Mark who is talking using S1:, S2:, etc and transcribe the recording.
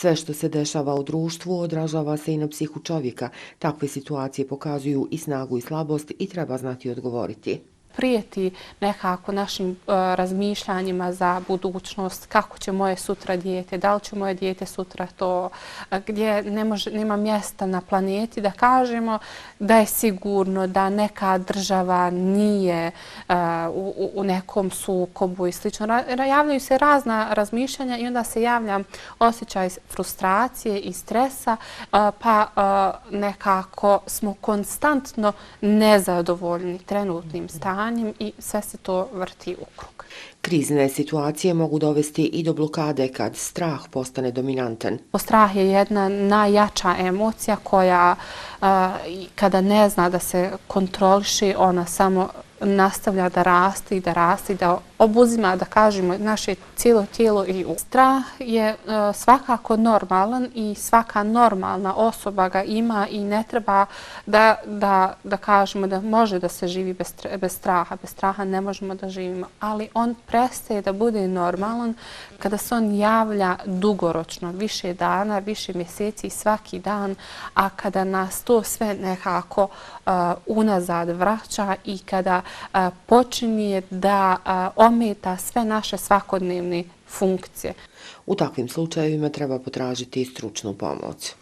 S1: Sve što se dešava u društvu odražava se i na psihu čovjeka. Takve situacije pokazuju i snagu i slabost i treba znati odgovoriti.
S2: Prijeti nekako našim razmišljanjima za budućnost, kako će moje sutra dijete, da li će moje dijete sutra to, gdje nema mjesta na planeti, da kažemo da je sigurno da neka država nije u nekom sukobu i slično. Javljaju se razna razmišljanja i onda se javlja osjećaj frustracije i stresa, pa nekako smo konstantno nezadovoljni trenutnim stanjem i sve se to vrti u krug.
S1: Krizne situacije mogu dovesti i do blokade kad strah postane dominantan.
S2: Strah je jedna najjača emocija koja kada ne zna da se kontroliše, ona samo nastavlja da raste i da obuzima, da kažemo, naše cijelo tijelo i strah je svakako normalan i svaka normalna osoba ga ima i ne treba da kažemo da može da se živi bez straha. Bez straha ne možemo da živimo, ali on prestaje da bude normalan kada se on javlja dugoročno, više dana, više mjeseci, svaki dan, a kada nas to sve nekako unazad vraća i kada počinje da ometa sve naše svakodnevne funkcije.
S1: U takvim slučajevima treba potražiti stručnu pomoć.